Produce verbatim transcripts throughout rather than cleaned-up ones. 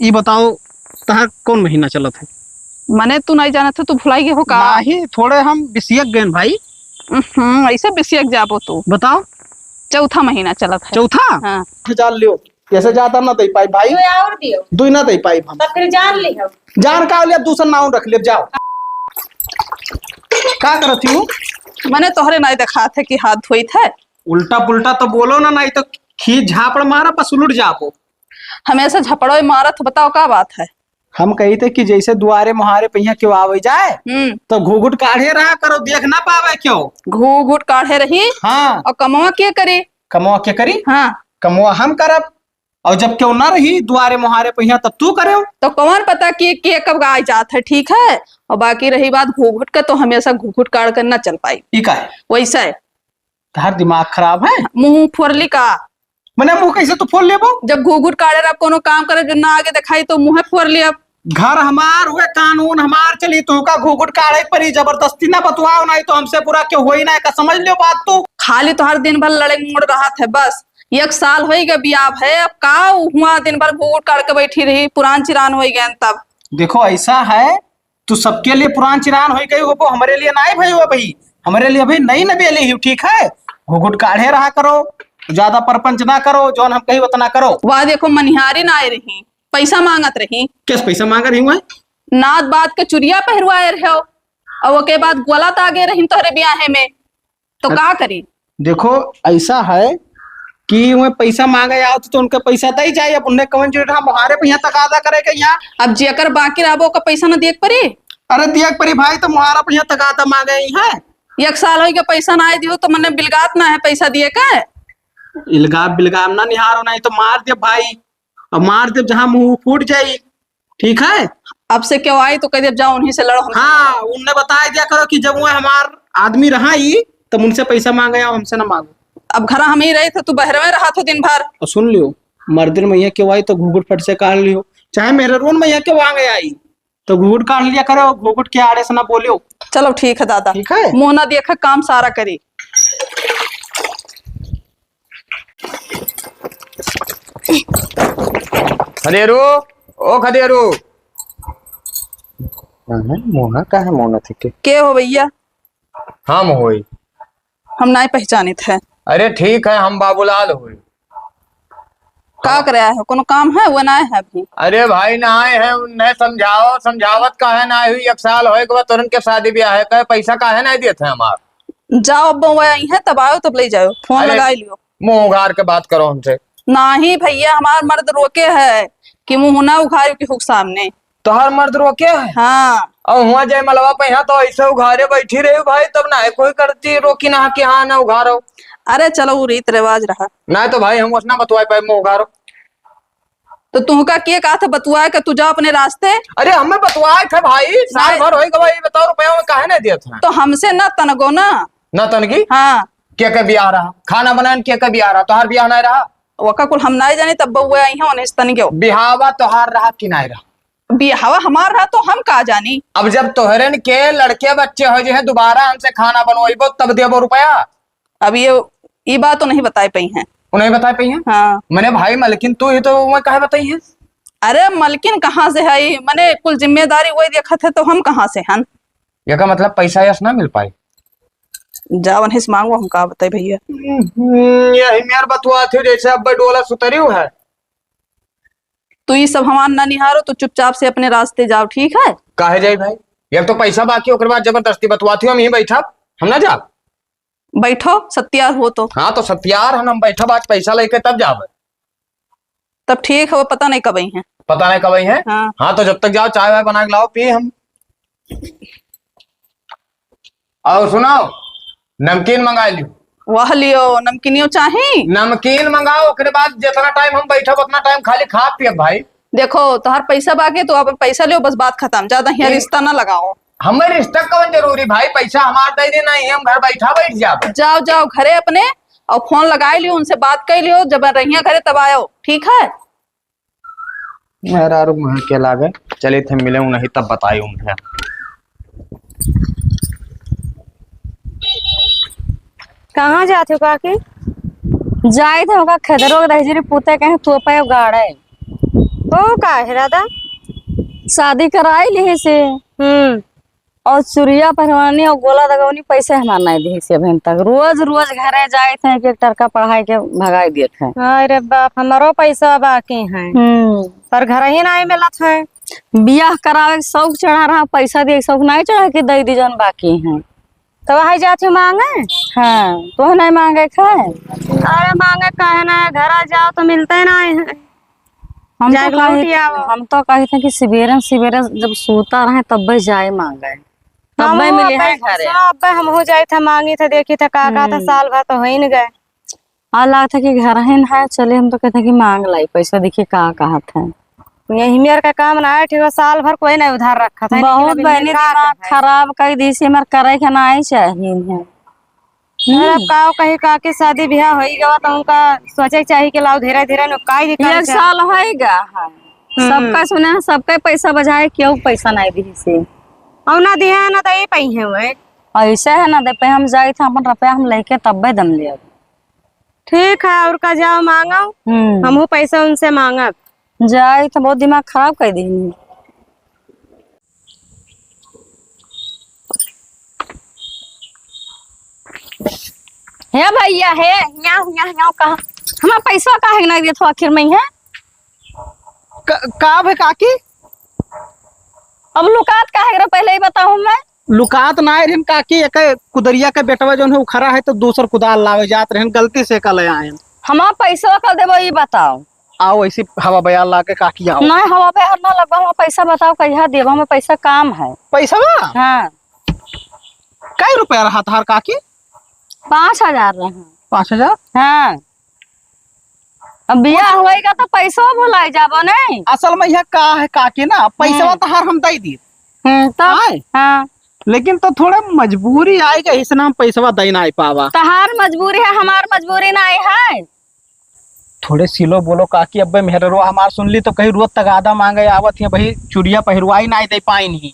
ई बताओ, तहार कौन महीना चलत है? मने तू नहीं जानत है, तू भुलाई गए हो का? नाही, थोड़े हम बिसियक गए भाई। हम्म, ऐसे बिसियक जाबो तू? बताओ। चौथा महीना चलत है। चौथा? हाँ। जान लियो, ऐसे ज्यादा ना दे पाई भाई। दो और दियो। दो ही ना दे पाई हम। तब फिर जान लियो। जान का लिया, दूसरा नाम रख लिया, जाओ। का करत हूँ? मने तोहरे नहीं देखात है कि हाथ धोइत है। उल्टा पुल्टा तो बोलो ना, नहीं तो खींच झापड़ मारा, बस उलट जाबो। हमेशा झपड़ो मारत, बताओ का बात है? हम कही थे कि जैसे दुआरे मुहारे पे यहाँ क्यों आवे जाए, हम्म। तो घूघूट काढ़े रहा करो, देख ना पावे क्यों? घूघूट काढ़े रही। हाँ। और कमवा के करी? कमवा के करी? हाँ। कमवा हम करब, और जब क्यों ना रही दुआरे मुहारे पे यहाँ, तब तू करे। तो कौन पता कि के कब आ जात है, ठीक है? और बाकी रही बात घूघूट के, तो हमेशा घूघूट काढ़ कर ना चल पाई। ई का है? वैसा है। तहार दिमाग खराब है? मुंह फोड़ ली का? मने मुंह कैसे तू फोड़ लेबो? जब घूघूट काढ़े रह, कोनो काम करे, जब ना आगे दिखाई तो मुंह फोड़ लिया। घर हमार हुए, कानून हमार चली, तोहका घूघूट काढ़े परी, जबरदस्ती ना बतवाओ, नहीं तो हमसे बुरा क्यों होई ना, का समझ लियो बात तू। खाली तोहर दिन भर लड़े मूड रहत है बस। एक साल होई गए बियाह है, अब का हुआ दिन भर घूघूट काढ़ के बैठी रही, पुरान चिरान होई गए तब। देखो ऐसा है, तू सबके लिए पुरान चिरान होई गई होबो, हमरे लिए नाई भई हो भाई, हमरे लिए भाई नई नबेली ही, ठीक है? घुघुट काढ़े रहा करो, ज्यादा परपंच ना करो, जौन हम कही उतना करो। वाह, देखो मनिहारी ना आए रही, पैसा मांगत रही। कैसे पैसा मांग रही हुआ? नात बात के चुरिया पहरवाए रहे हो, और ओके बाद गोला तागे रही तोहरे ब्याहे में। तो अ-, का करी? देखो, ऐसा है कि वह पैसा मांगे आओ तो उनका पैसा दे जाए। अब उन्हें कौन जो रहा मुहारे पे यहाँ तकादा करे के यहाँ। अब जेकर बाकी रहबो, ओकर पैसा ना दिए के परी? अरे दिए के परी भाई, तो मुहारा पे यहाँ तकादा मांगे ही है। एक साल होई के पैसा ना आए दियो तो मने बिलगात ना है पैसा दिए के। इलगाम बिलगाम ना निहारो, नहीं तो मार दे भाई, अब मार दे जहाँ मुंह फूट जाई। ठीक है? अब से क्यों आई तो कह दे, "जाओ उन्हीं से लड़ो, हमसे हाँ, उनने बताए दिया करो कि जब वो हमार आदमी रहा ही, तब उनसे पैसा मांगे, आओ हमसे ना मांगो।" अब घरा हम ही रहे थे, तू बहरवे रहा थो दिन भर। और सुन लियो, मर्दिन में यहाँ क्यों आई तो घूघुट फट से काढ़ लियो, चाहे मेहररून में यहाँ क्यों आ गया आई, तो घूघुट काढ़ लिया करो, घूघुट के आड़े से ना बोलियो। चलो ठीक है दादा, ठीक है? मुंह ना देखे, काम सारा करी। खदेरू, ओ खदेरू। कहाँ है मोना? कहाँ है मोना थे के? के हो भैया? हम होई। हम नाई पहचानित है। अरे ठीक है, हम बाबूलाल होई। का करे आए हो? कोनो काम है? वो ना आए है अभी। अरे भाई ना आए हैं, उन्हें समझाओ, समझावत का है ना हुई, एक साल होए के बाद तुरंत के शादी ब्याह है, कहे पैसा काहे नहीं देते हैं हमार? जाओ, अब वो आई है, तब आओ, तब ले जाओ, फोन अरे, लगा लियो। मुंह उघार के बात करो हमसे। नाही भैया, हमार मर्द रोके है कि मुंह ना उघारियो केहू के सामने। तोहार मर्द रोके है? हाँ। और हुआ जयमलवा पे यहाँ तो ऐसे उघारे बैठी रही भाई, तब ना कोई करती रोकी ना कि हाँ ना उघारो। अरे चलो, वो रीत रिवाज रहा। ना तो भाई हम उसना बतवाए पाए मुंह उघारो। तो तुहका के कहा था बतुआए के तू जा अपने रास्ते? अरे हमें बतुआए थे भाई, साल नहीं। भर होई गवा, ये बताओ रुपया में काहे नहीं दिया था? तो हमसे ना तनगो ना। ना तनगी? हाँ। के के बियाह रहा? खाना बनान के के बियाह रहा? तोहार बियाह नहीं रहा? ओका कुल हम नहीं जानी, तब बउआ आई हैं, उन्हें से तनगो। बिहावा तोहार रहा कि नहीं रहा? बिहावा हमार रहा तो हम का जानी? अब जब तोहरन के लड़के बच्चे हो जे हैं, दोबारा हमसे खाना बनवाइबो तब देबो रुपया। अब ये, ये बात तो नहीं बताए पाई हैं। वो नहीं बताए पाई हैं? हाँ। मने भाई मलकिन तू ही तो वो काहे बताई है? अरे मलकिन कहाँ से है? मने कुल जिम्मेदारी वही देखत है तो हम कहाँ से हन? ये का मतलब पैसा यस ना मिल पाई? जावन हिस मांगो हम का बताई भैया। हम्म, यही मेर बतुआ थी जैसे अब डोला सुतरियो है। तू ये सब हमार ना निहारो, तू चुपचाप से अपने रास्ते जाओ, ठीक है? काहे जाई भाई? एक तो पैसा बाकी, ओकर बाद जबरदस्ती बतुआ थी हम यहीं बैठा, हम ना जाब। बैठो, सत्यार हो तो। हाँ, तो सत्यार हन, हम बैठब आज पैसा लेके तब जाब। तब ठीक है, वो पता नहीं कब आई हैं। पता नहीं कब आई हैं? हाँ। हाँ, तो जब तक जाओ, चाय वाय बना के लाओ, पिए हम। और सुनो, नमकीन मंगा लियो। वह लियो, नमकीनियो चाही? नमकीन मंगाओ, ओकरे बाद जितना टाइम हम बैठब, उतना टाइम खाली खा पियब भाई। देखो, तोहार पैसा बाकी, तो अपन पैसा लियो, बस बात खत्म। ज्यादा यहाँ ठीक। रिश्ता ना लगाओ। हमें रिश्ता कौन जरूरी भाई, पैसा हमार दे दे, नहीं हम घर बैठा बैठ जाब। जाओ, जाओ घरे अपने और फोन लगाई लियो, उनसे बात कर लियो, जब रहिया घरे तब आयो, ठीक है? मेहरारू मुँह के लागे, चलित है मिले नहीं तब बताई उनसे। कहाँ जात हो काकी? जाइत है ओका खेतरो के दहिजरी पूते कहीं तोपे गाड़े। ओ का है दादा? शादी कराई लिहे से। हम्म। और चुरिया पहरवानी और गोला दगवनी पैसे हमार नाई दिहे से अभी तक। रोज रोज घरे जाइत है, एक एक टरका पढ़ाई के भगाई देत है। अरे बाप, हमारो पैसा बाकी है। हम्म। पर घर ही नाई मिलत है। बियाह करावे के शौक चढ़ा रहा, पैसा दिए के शौक नाई चढ़ा कि दे दी जौन बाकी है। तो वही जात ही मांगे? हाँ, तो है नाई मांगे खाए। अरे मांगे काहे ना, घर आ जाओ तो मिलते नाई है। हम तो जाके लौट कही, आओ। हम तो कही थे कि सवेरे सवेरे जब सोता रहे तब्बे जाए मांगे, तब्बे हमहू मिले अब्बे, हैं घरे। सुनो अब्बे, हमहू जाई थे मांगी थे, देखी थे का का था, हम्म। साल भर तो हो ही न गए। और लागत है कि घर ही न है, चले हम तो कहते हैं कि मांग लाई पैसा, देखिए का कहत है। यही मेर का काम ना है, ठीक है, साल भर कोई नहीं उधार रखा था, बहुत लेकिन अब बहनी का दिमाग करे। खराब कर दी से, हमार करे के ना ही चाहिए है। अरे, अब हम्म। का कही, काकी शादी ब्याह होई गवा, तो उनका सोचे के चाही कि लाओ धीरे धीरे नुकाई भी करे एक के। साल होई गया है। हम्म। सबका सुने हैं, सबका पैसा बजाए, क्यों पैसा नहीं दी से? और ना दिया है ना, तो ये पई है वो। ऐसे है ना, दे पे हम जाई था, अपन रुपया हम लेके तब्बे दम लिया। ठीक है, और का, जाओ मांगो, हम्म। हमहू पैसा उनसे मांगब। जाई तो बहुत दिमाग खराब कर दी। हे भैया, हे, हियाँ, हियाँ, हियाँ कहाँ? हमार पैसा काहे के नाई देत हो आखिर में, हैं? क-, का भे काकी? अब लुकात काहे के रहो, पहले ही बताओ मैं। लुकात नाई रहन काकी, एक कुदरिया के बेटवा जौन है, उ खरा है, तो दूसर कुदाल लावे जात रहन, गलती से कल आयन। हमार पैसा कल देबो, ई बताओ। आओ, ऐसी हवा बयार लाके काकी आओ। नहीं, हवा बयार ना लगवा, हमार पैसा बताओ, कहिया देबो, हमें पैसा काम है। पैसा बा? हाँ। कई रुपया रहा तहार काकी? पाँच हजार रहा। पाँच हजार? हाँ। अब बियाह होएगा तो पैसो भुलाई जाबो नहीं। असल में यह का है काकी ना, पैसवा हम्म। तहार हम दई दी। हम्म, तब? आए? हाँ। लेकिन तो थोड़ा मजबूरी आएगा, इसने हम पैसवा दई ना पावा। तहार मजबूरी है, हमार मजबूरी नहीं है। थोड़े सिलो बोलो काकी, अब्बे मेहररुआ हमार सुन ली तो कहीं रोज तगादा मांगे आवत है, वही चुड़िया पहिरवाई नाई दे पाई नहीं।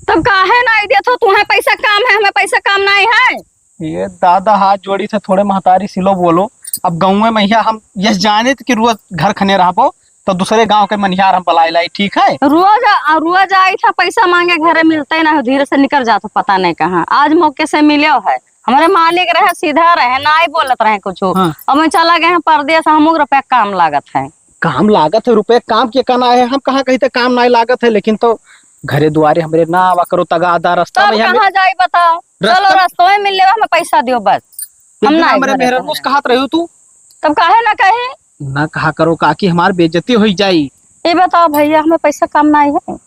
तब काहे नाई देत हो? तुहे पैसा काम है, हमें पैसा काम नाई है। ये दादा हाथ जोड़ी थे, थोड़े महतारी सिलो बोलो। अब गाँव में मैया हम यस जाने कि रोज घर खने रहबो तो दूसरे गांव के मनिहार हम बलाई लाई, ठीक है? रोज आ, रोज आई था पैसा मांगे घरे, मिलते ना हो, धीरे से निकल जात हो, पता नहीं कहाँ। आज मौके से मिले है, हमारे मालिक रहे, सीधा रहे, ना ही बोलत रहे कुछ। हाँ। अब मैं चला गए हैं परदेस, हम रुपया काम लागत है। काम लागत है, रुपया काम के कहना है, हम कहाँ कही थे काम नहीं लागत है, लेकिन तो घरे दुआरे हमरे ना आवा करो, तगादा रास्ता तब में हमें कहाँ जाई बताओ? रास्ता चलो में रास्ता में मिल लेवा, हमें पैसा दियो बस। एक हम दिन ना हमरे घर मेहररुआ से कहत रही तू। तब काहे ना कही? ना कहा करो काकी, हमार बेइज्जती होई जाई। ये बताओ भैया, हमें पैसा काम ना आई है।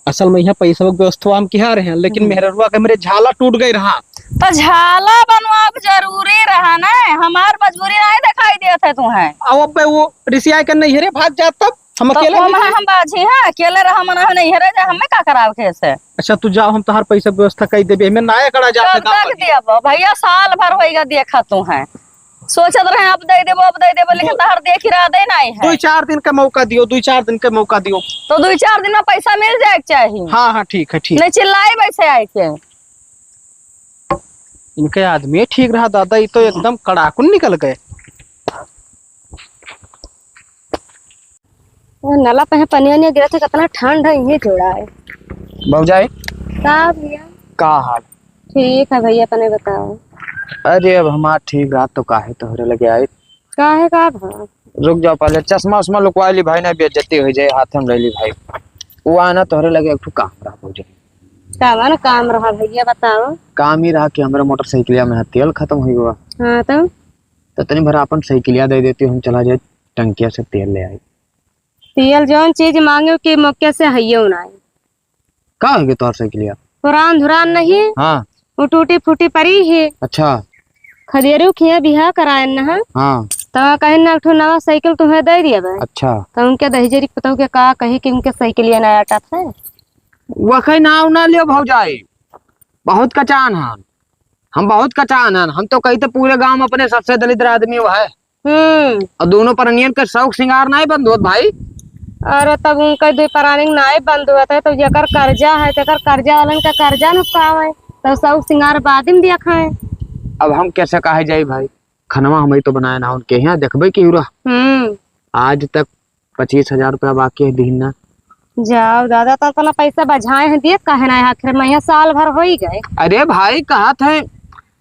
असल में यहाँ पैसा के व्यवस्था हम किहा रहे हैं, लेकिन हम्म। मेहररुआ के मेरे झाला टूट गई रहा। तो झाला बनवाब जरूरी रहा ना, हमार मजबूरी नहीं दिखाई देत है तुम्हें। अब अब्बे वो रिसिया के नहीं रे भाग जात, तब हम तो अकेले वो ही मना रहे। हम बाझी है, अकेले रहा मना है नहीं है रे, हमें का कराव के से। अच्छा तू जाओ, हम तहार पैसा व्यवस्था कर देबे, हमें नाया कड़ा जात है कब गाँव तक में। देबो भैया, साल भर होइगा देखा तू है। सोचत रहे अब दे देबो, अब दे देबो, लेकिन दो, तहार देख इरादे नहीं है। दो चार दिन का मौका दियो, दो चार दिन का मौका दियो। तो दो चार दिन में पैसा मिल जाए के चाहिए। हाँ, हाँ, ठीक है, ठीक। नहीं चिल्लाई वैसे आए के। इनके आदमी ठीक रहा दादा, ये तो एकदम कड़ाकुन निकल गए। वो नला पे है, पनिया, वनिया गिरत है, कितना ठंड है, ये जोड़ा है। भौजाई। का भैया? का हाल? ठीक है भैया, अपने बताओ। अरे अब हमार ठीक रहा तो काहे तोहरे लगे आई? काहे का भा? रुक जाओ, पहले चश्मा उश्मा लुकवा ली भाई, ना बेइज्जती हो जाए, हाथ में ले ली भाई। वो आना तोहरे लगे एक ठो काम रहा भौजाई। का ना काम रहा भैया, बताओ। काम ही रहा कि हमरे मोटरसाइकिलिया में है, तेल खत्म हो गया। हाँ तो? तो तनी भर अपन साइकिलिया दे देती, हम चला जाए टंकिया से तेल ले आई। तेल जौन चीज मांगे कि मौके से हइयो ना। का हो गया तोहर साइकिलिया? पुरान धुरान नहीं। हाँ। वो टूटी फूटी पड़ी है। अच्छा। खदेरू खिया बिहा करायन न है। हाँ। तो कहेन ना, एक ठो नवा साइकिल तुम्हें दे दिया बे। अच्छा। तो उनके दहिजरी पतोह के का कही कि उनके साइकिलिया नया टप है। वखे नाव ना लियो भौजाई, बहुत कचान हन। हम बहुत कचान हन, हम तो कही तो पूरे गांव में अपने सबसे दलिद्र आदमी वो है। हम्म। और दोनों परानियन के शौक सिंगार नाहीं बंद होत भाई। अरे तब उनका दो परानी नाहीं बंद होत है, तो जेकर कर्जा है, तेकर कर्जा वालन का कर्जा नुकावे, तो शौक सिंगार बाद में देखाए। अब हम कैसे कहे जाई भाई, खनवा हम ही तो बनाए ना उनके यहाँ, देखबे की उरा। हम्म। आज तक पच्चीस हजार रुपया बाकी है, दीन ना। जाओ दादा, तो इतना पैसा बझाए हैं, दिए काहे ना है? आखिर मइहाँ साल भर होइ गए। अरे भाई, कहत है,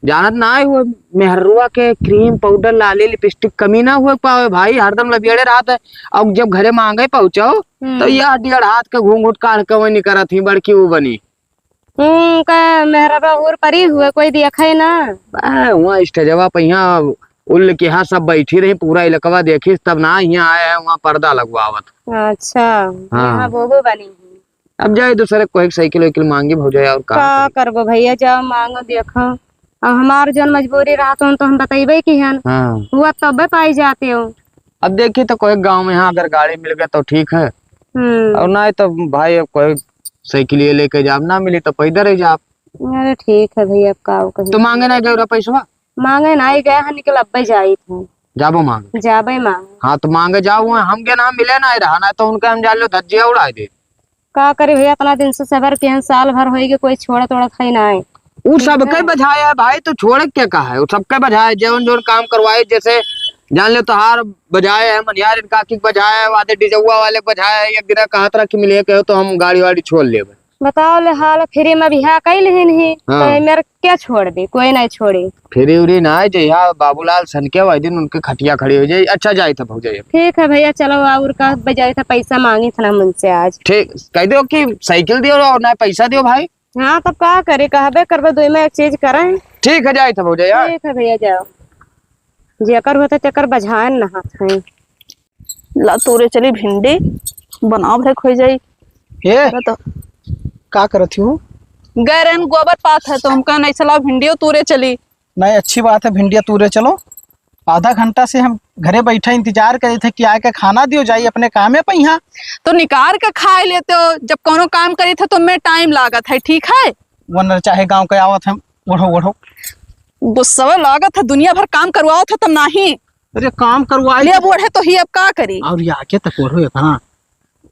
जानत ना है, वो मेहरुआ के cream, powder, लाली, lipstick कमी ना हुए पावे भाई, हरदम लबियड़े रहत है। और जब घरे मांगे पहुँचो, हम्म। तो यह डेढ़ हाथ के घूंघट काढ़ के वही करत ही, बड़की वो बनी। हम्म, का मेहरबा हूर परी हुए, कोई देखे ना। बा, वहाँ स्टेजवा पे यहाँ उल्ल के यहाँ सब बैठी रही, पूरा इलाकवा देखी, तब ना यहाँ आए हैं, वहाँ पर्दा लगवावत। अच्छा, हाँ। यहाँ बोबो बनी है। अब जाए दूसरे कोई साइकिल वाइकिल मांगी भौजाई, और का का करी? करबो भैया, जाओ मांगो देखो। अब हमार जौन मजबूरी रहत हो तो हम बतइबे की हन। हाँ। हुआ तबे पाई जाते हो। अब देखी तो कोई गाँव में यहाँ अगर गाड़ी मिल गए तो ठीक है, हम्म। और ना तो भाई अब कोई साइकिल ये लेके जाब, ना मिली तो पैदल ही जाब। अरे ठीक है भैया, अब का कही। तो मांगे ना गए रहा पैसवा? मांगे ना ही गए हैं, निकल अब्बे जाई थे। जाबो मांगे? जाबे मांगे। हाँ तो मांगे जाओ, वहाँ हम के ना मिले ना ही रहा, ना तो उनका हम जान लो धज्जिया उड़ाए दे। का करी भैया, इतना दिन से सबर के हैं, साल भर होई के कोई छोड़त ओड़त है ना है। उ सबके बझाए है भाई, तो छोड़े के का है? उ सबके बझाए, जौन जौन काम करवाए, जैसे जान ले तोहार बझाए है, मनिहार इनका की बझाए है, वादे डिजौआ वाले बझाए है, एक दिन कहत रहा कि मिले के हो तो हम गाड़ी वाड़ी छोड़ लेबे। बताओ ले हाल, free में बिहा कइल ही नहीं, हाँ। तो मेरे क्या छोड़ दे, कोई नहीं छोड़े। Free उरी ना है, जहिया बाबूलाल सन के वही दिन उनके खटिया खड़ी हो जाए। अच्छा जाए था भौजाई। ठीक है भैया, चलो और का बजाए था, पैसा मांगी था ना मुझसे आज। ठीक, कह दो कि साइकिल दियो और ना पैसा दियो भाई। हाँ, तब का करे, कहबे करबे, दुई में एक चीज करें। ठीक है, जाए थे भौजाई, हाँ। ठीक है भैया, जाओ। जेकर होते तेकर बझाएन नहात हैं। ला तोरे चली भिंडी, बनाओ भरे खोई जाई। ए, अरे तो का करत हो? गए रहन गोबर पात है, तो हमका नहीं चला भिंडियो तोरे चली। नहीं, अच्छी बात है, भिंडिया तोरे चलो। आधा घंटा से हम घरे बैठे इंतजार करे थे कि आके खाना दियो, जाई अपने कामे पे यहाँ। तो निकार के खाए लेते हो, जब कोनो काम करी थे तो मैं टाइम लागत है, ठीक है? वरना चाहे गाँव के आवत है, ओढ़ो, ओढ़ो। गुस्सा लागत है, दुनिया भर काम करवाओ थे तब नाही। अरे काम करवाई ले तो अब ओढ़े तो ही, अब का करी? और ये आके तक ओढ़ो ये कहाँ?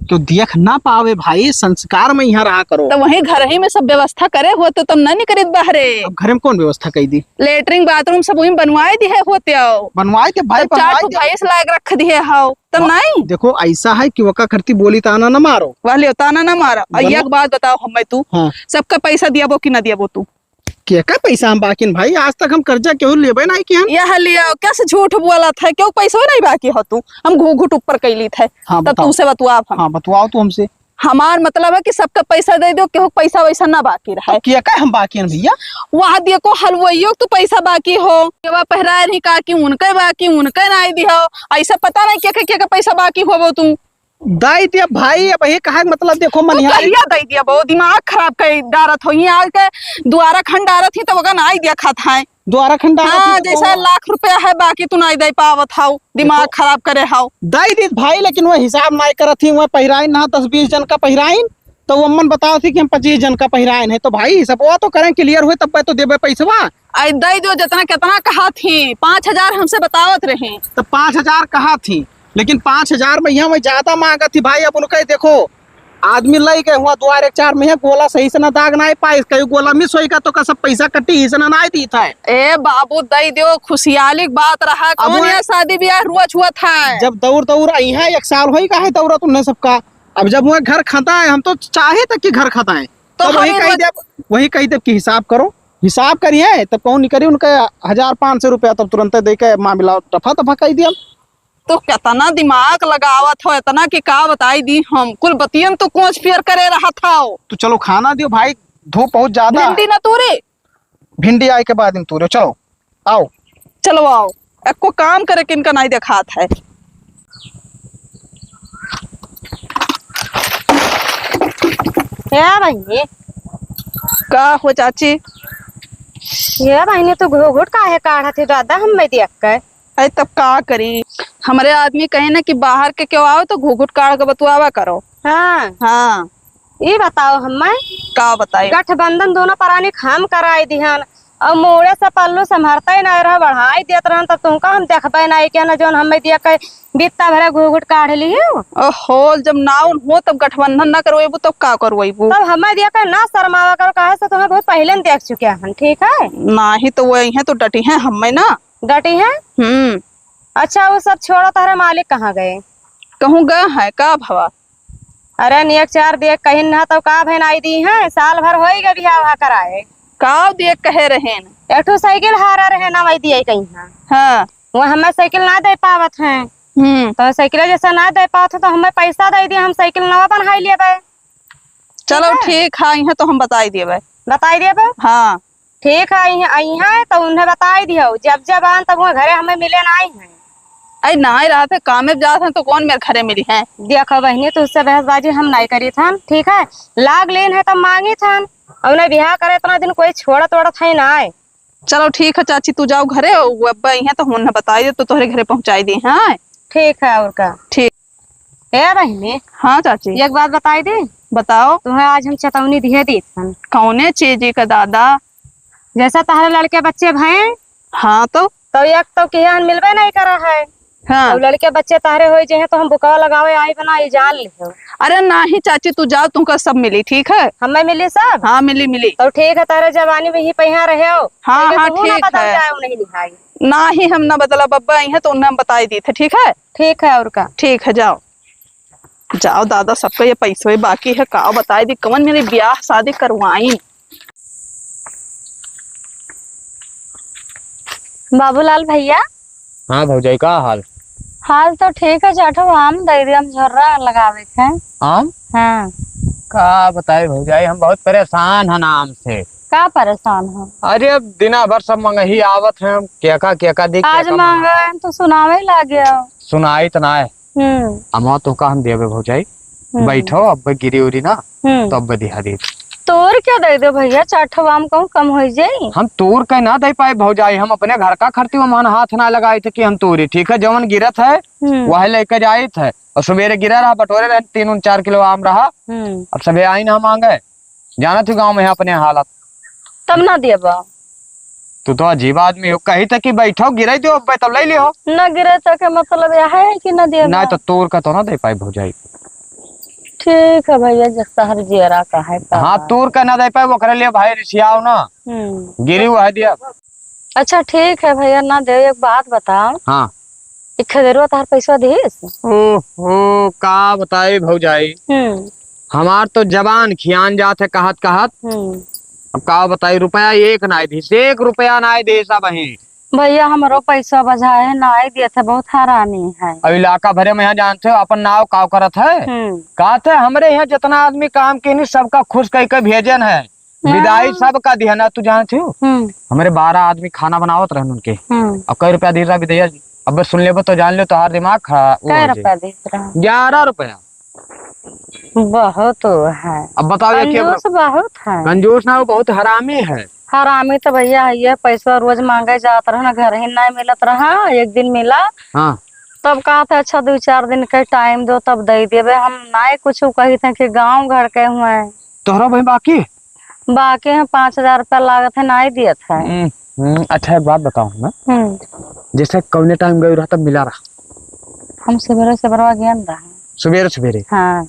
क्यों देख ना पावे भाई, संस्कार में यहाँ रहा करो। तो वहीं घर ही में सब व्यवस्था करे हो तो तुम ना निकरित बाहरे। अब घर में कौन व्यवस्था कई दी? लेटरिन बाथरूम सब वहीं बनवाए दिए होते हो। बनवाए के भाई, तब चार बनवाए ठो दे। भैंस लायक रख दिए हो, तब वा-, नहीं? देखो ऐसा है कि वका करती बोली ताना ना मारो। वाले ताना ना मारा। और बोलो। एक बात बताओ हमें तू, हाँ। सबका पैसा दियाबो कि ना दियाबो तू? केका पैसा हम बाकिन भाई? आज तक हम कर्जा केहू लेबे नाहीं किहन। यह लिया, कैसे झूठ बोलत है? केहू पैसो नाहीं बाकी हो तू? हम घूघूट ऊपर कैली थे। हाँ, तब बताओ। तुमसे बतुआब हम। हाँ, बतुआओ तू हमसे। हमार मतलब है कि सबका पैसा दे दो, केहू पैसा वैसा ना बाकी रहे। अब केका हम बाकिन भैया? वहाँ देखो हलवाइयो के तो पैसा बाकी हो। केवा पहराए रही का कि उनके बाकी, उनके नाहीं दिहो। ऐसा पता नहीं केका, केका पैसा बाकी होबो तू। दई दिया भाई, अब ये कहे के मतलब देखो तू मनिहारी। कहिया दई दिया बो, दिमाग खराब कर डारत हो। यहाँ आके दुआरा खंडारत ही तो ओका नाहीं देखत है। दुआरा खंडारत ही हाँ, तो जैसा कौन? लाख रुपया है बाकी तू नाहीं दे पावत हाउ, दिमाग देखो, खराब करे हाउ। दई दी भाई, लेकिन वो हिसाब नाहीं करत ही, वो पहिराइन ना दस बीस जन का पहिराइन, तो वो अम्मन बतावत ही कि हम पच्चीस जन का पहिराइन है, तो भाई हिसाब वो तो करें clear हुए तब तो देबे पैसवा। आई दे दो जितना कितना कहा थी, पाँच हजार हमसे बतावत रही। तो पाँच हजार कहा थी, लेकिन पाँच हजार में यहाँ में ज्यादा मांगत थी भाई। अब उनका ही देखो, आदमी लई गए हुआ दुआरे चार में गोला सही से ना दाग ना पाइस, कई गोला miss होई का तो का सब पैसा कटी, इसे ना नाहीं दी था। ए बाबू, दे दो, खुशियाली की बात रहा, अब कौन वो ये शादी ब्याह रोज हुआ था? जब दौर दौर आई है, एक साल होई का है दौरा तुमने सबका। अब जब वो घर खाता है, हम तो चाहे तक कि घर खाता है, तो तो वही हमें कही रोज देब, वही कही देब कि हिसाब करो, हिसाब करिए, तब कौन नहीं करी, उनका हजार पाँच सौ रुपया तब तुरंत दे के मामला रफा दफा कही दिया। तो कितना दिमाग लगावत हो, इतना कि का बताई दी हम, कुल बतियन तो कोच पियर करे रहत हो। तो चलो खाना दियो भाई, धूप बहुत ज्यादा है। भिंडी ना तूरे? भिंडी आए के बाद में तूरे, चलो। आओ। चलो आओ, एको काम करे के इनका नाहीं देखात है। ए बहिनी। का हो चाची? ए बहिनी, तू घूघूट काहे काढ़त ही दादा, हम्मे देख के? अरे तब का करी, हमरे आदमी कहे ना कि बाहर के केहू आओ तो घूघूट काढ़ के बतुआवा करो। हाँ। हाँ। ई बताओ हम्मे, का बताई? गठबंधन दोनों परानी क हम कराई दिहन, अउर मोड़े से पल्लू संभरते ही नाहीं रहो, बढ़ाई देत रहन, तब तुमका हम देखबे नाहीं किहन, जौन हम्मे दिया के बित्ता भरे घूघूट काढ़ लियो। ओहो, जब नाउन हो तब गठबंधन ना करवैबू तब का करवैबू? तब हम्मे दिया के ना शर्मावा करो, काहे से तुम्हें बहुत पहिले न देख चुके हन, ठीक है? नाहीं तो वो इहें तो डटी हैं हम्मे ना। डटी हैं? हम्म। अच्छा, वो सब छोड़ो, तारे मालिक कहाँ गए? कहूँ गए हैं का भवा? अरे, नेक चार देख कहिन ना, तो का भैन आई दी हैं, साल भर होई गए बियाह उहा कराए। का देख कहे रहेन? एक ठो साइकिल हारा रहे ना, वही दिए कहीं ना। हाँ। वो हमें साइकिल ना दे पावत हैं। हम्म। तो साइकिल जैसे ना दे पावत हैं, तो हमें पैसा दे दिए, हम साइकिल नवा बनाई लेबे। चलो ठीक है। ठीक है, आई हैं तो हम बताई देबे। बताई देबे? हाँ। ठीक है, आई हैं, आई हैं तो उन्हें बताई दियो, जब जब आन तब वो घरे हमें मिले ना आई हैं। अरे ना ही रहत है, कामे जात हैं तो कौन मेरे घरे मिली हैं? देखो बहिनी, तुझसे बहसबाजी हम नहीं करी थन, ठीक है? लाग लेन है तब मांगी थन, और उन्हें बियाह करे इतना दिन कोई छोड़त ओड़त है ना आए। चलो ठीक है चाची, तू जाओ घरे, वो अब्बा आई हैं तो उन्हें बताई दे तो तोहरे घरे पहुँचाई दी हैं। ठीक है, और का? ठीक। ए बहिनी। हाँ चाची। एक बात बताई दी। बताओ। तुम्हें आज हम चेतौनी दिए दी थन। कौने चीज का दादा? जैसा तहरे लड़के बच्चे भए। हाँ तो? तो एक तो किहन मिलबे नहीं करा है। हाँ। और लड़के बच्चे तहरे होई जे हैं तो हम बुकवा लगावे आई बना, ये जान लिहो। अरे नाही चाची, तू जाओ, तुमका सब मिली, ठीक है? हमें मिली सब? हाँ, मिली, मिली। तो ठीक है, तहरे जवानी में ही पहिया रहे हो। हाँ, हाँ, ठीक है। नहीं, हम ना बदला, बब्बा आई हैं तो उन्हें हम बताई दी थे, ठीक है? ठीक है, और का? ठीक है, जाओ। जाओ दादा, सबका ये पैसवे बाकी है, का बताई दी, कवन मेरे ब्याह शादी करवाई। बाबूलाल भैया। हाँ भौजाई, का हाल? हाल तो ठीक है, चार ठो आम दे दे, हम झर्रा लगावे के है। आम? हाँ। का बताई भौजाई, हम बहुत परेशान हन आम से। का परेशान हो? अरे, अब दिना भर सब मंगही आवत हैं, केका, केका दी, आज केका मंगा। मंगा है, तो सुनावे लागे हो। सुनाई त ना है। हम्म। अमवा तोहका हम देबे भौजाई। हम्म। बैठो, अब गिरी उरी ना, हम्म। तो अब दिहा दी। तोर के दे दे भैया, चार ठो आम कहूँ कम हो जाई। हम तोर के ना दे पाए भौजाई, हम अपने घर का खरती में मन हाथ ना लगाई थे कि हम तोरी, ठीक है, जवन गिरत है, हम्म। वह लेके जाइत है। और सवेरे गिरा रहा, बटोरे रहे, तीन उन चार किलो आम रहा। हम्म। अब सबे आई ना मांगे, जानत हो गाँव में है अपने हालत। तब ना देबा। तू तो अजीब आदमी हो, कही था कि बैठो, गिराई दो, अब तब ले लियो। ना गिरे तो के मतलब यह है कि ना देबा? ना तो तोर का तो ना दे पाई भौजाई। ठीक है भैया, जब तहर जियरा का है तो। हाँ, तोर का ना दे पाई, ओकरे लिए भाई रिसियाओ ना। हम्म। गिरी हुआ है दिया। अच्छा ठीक है भैया, ना दे, एक बात बताओ। हाँ। ई खदेरवा तहार पैसवा दिहिस? ओहो, का बताई भौजाई। हम्म। हमार तो जबान खियान जात है कहत कहत। हम्म। अब का बताई, रुपया एक नाई दिहिस, एक रुपया नाई दिहिस अबहीं। भैया, हमरो पैसा बझाए है, नाई देत है, बहुत हरामी है। अब इलाका भरे में यहाँ जानते हो, अपन नाव काव करत है। हम्म। कहत है, हमरे यहाँ जितना आदमी काम किहिन, सबका खुश कई के भेजन है। हाँ। विदाई सबका दिहन, तू जानत हो? हम्म। हमरे बारह आदमी खाना बनावत रहन उनके। हम्म। अब कई रुपया दिहिस रहा विदैया जी? अब सुन लेबो तो जान लो, तोहार दिमाग खा-, वो कै हो जाई। रुपया दिहिस रहा? ग्यारह रुपया। बहुत है। अब बताओ, ये क्या कंजूस बहुत है। कंजूस ना, वो बहुत हरामी है। हरामी तो भैया है, ये पैसा रोज मांगे जात रहा ना, घर ही नहीं मिलत रहा, एक दिन मिला। हाँ। तब कहा था, "अच्छा, दो चार दिन के टाइम दो, तब दे देबे।" हम नहीं कुछ कही थे कि गाँव घर के हुए। तोहरा भाई बाकी? बाकी है, पाँच हजार रुपया लागत है, नाई दियत है। हम्म, हम्म, अच्छा, एक बात बताओ ना। हम्म। जैसे कौने टाइम गए रहा, तब मिला रहा? हम सवेरे, सवेरे गए रहा। सवेरे, सवेरे? हाँ।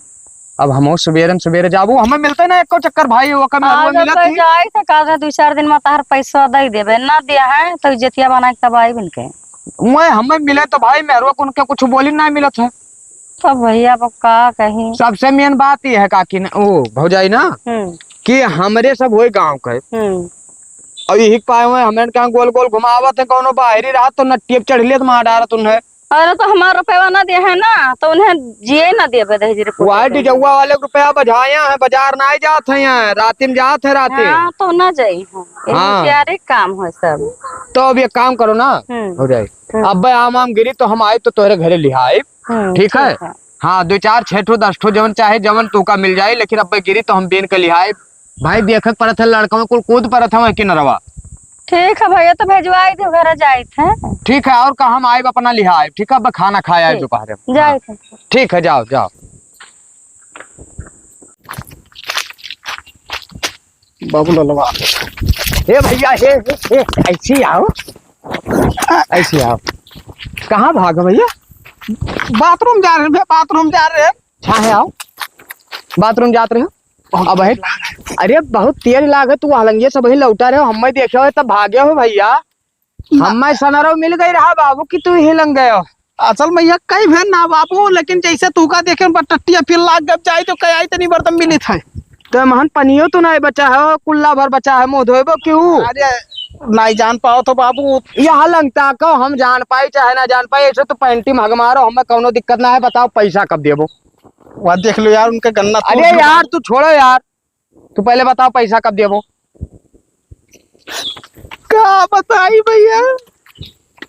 अब हमहू सवेरे, सवेरे जाबू, हमें मिलते ना एको चक्कर भाई, वो कम आज मिलत ही। जाए तो कहा दो चार दिन में तहार पैसा दे देबे, ना दिया है तो इज्जतिया बना के तब आई बिन के। मैं, हमें मिले तो भाई, मेहरुआ को उनके कुछ बोली ना मिलत है। तो भैया, अब का कही? सबसे मेन बात ये है काकी न, ओ भौजाई ना, हम्म। कि हमरे सब होई गाँव के। हम्म। और यही पाए हुए हमें कहाँ गोल गोल घुमावत है, कौनो बाहरी रात तो नट्टियप चढ़ लिया तो मार डारत उन्हें। अरे, तो हमार रुपया ना दिया है ना, तो उन्हें जिए ना दिए बे दहेज रे पुत्र वही के। डिजौआ वाले के रुपया बझाया है, बाजार ना जात है यहाँ, राती में जात है राती। हाँ, तो ना जाई है। हाँ। प्यारे काम है सब। तो अब एक काम करो ना, हम्म। हो जाए। हम्म। अब आम आम गिरी तो हम आए तो तोहरे घरे लिहाए। हम्म, ठीक है? ठीक है। हाँ, दो चार, छह ठो, दस ठो, जवन चाहे जवन तोहका मिल जाए, लेकिन अब गिरी तो हम बीन के लिहाए। भाई, देखे के पड़त है, लड़का में कुल कूद पड़त है किनरवा। ठीक है भैया, तो भेजवाई दो, घर जाइत है। ठीक है, और का हम आइब अपना लिहाए, ठीक है, अब खाना खाए आइब ठीक। दोपहर में। जाइत है। ठीक है, जाओ, जाओ। बाबू ललवा। ए भैया, ए, ए, ए, ऐसी आओ। ऐसी आओ। कहाँ भाग भैया? बाथरूम जा रहे हैं, बाथरूम जा रहे हैं। छा है, आओ। बाथरूम जात रहे हो? अब है, अरे बहुत तेज लाग है, तू हलंगिया सब ही लौटा रहे हो, हमें देखे हो तब भागे हो भैया। हमें सनरो मिल गई रहा बाबू कि तू ही लंग गए हो। असल में यहाँ कई भेन ना बाबू, लेकिन जैसे तू का देखे बा टट्टिया फिर लाग गब जाई तो कई आई तनी बर्तन मिलित है। तो महन पनियो तो नहीं बचा है, कुल्ला भर बचा है, मुँह धोएबो क्यों? अरे, नहीं जान पाओ तो बाबू। यहाँ लंगता को हम जान पाई चाहे ना जान पाई, ऐसे तो पैंटी में हग मारो, हमें कौनो दिक्कत ना है। बताओ पैसा कब देबो? वह देख लो यार, उनका गन्ना तोड़ अरे लो यार, बाबू। तू छोड़ो यार, तू पहले बताओ पैसा कब देबो? का बताई भैया?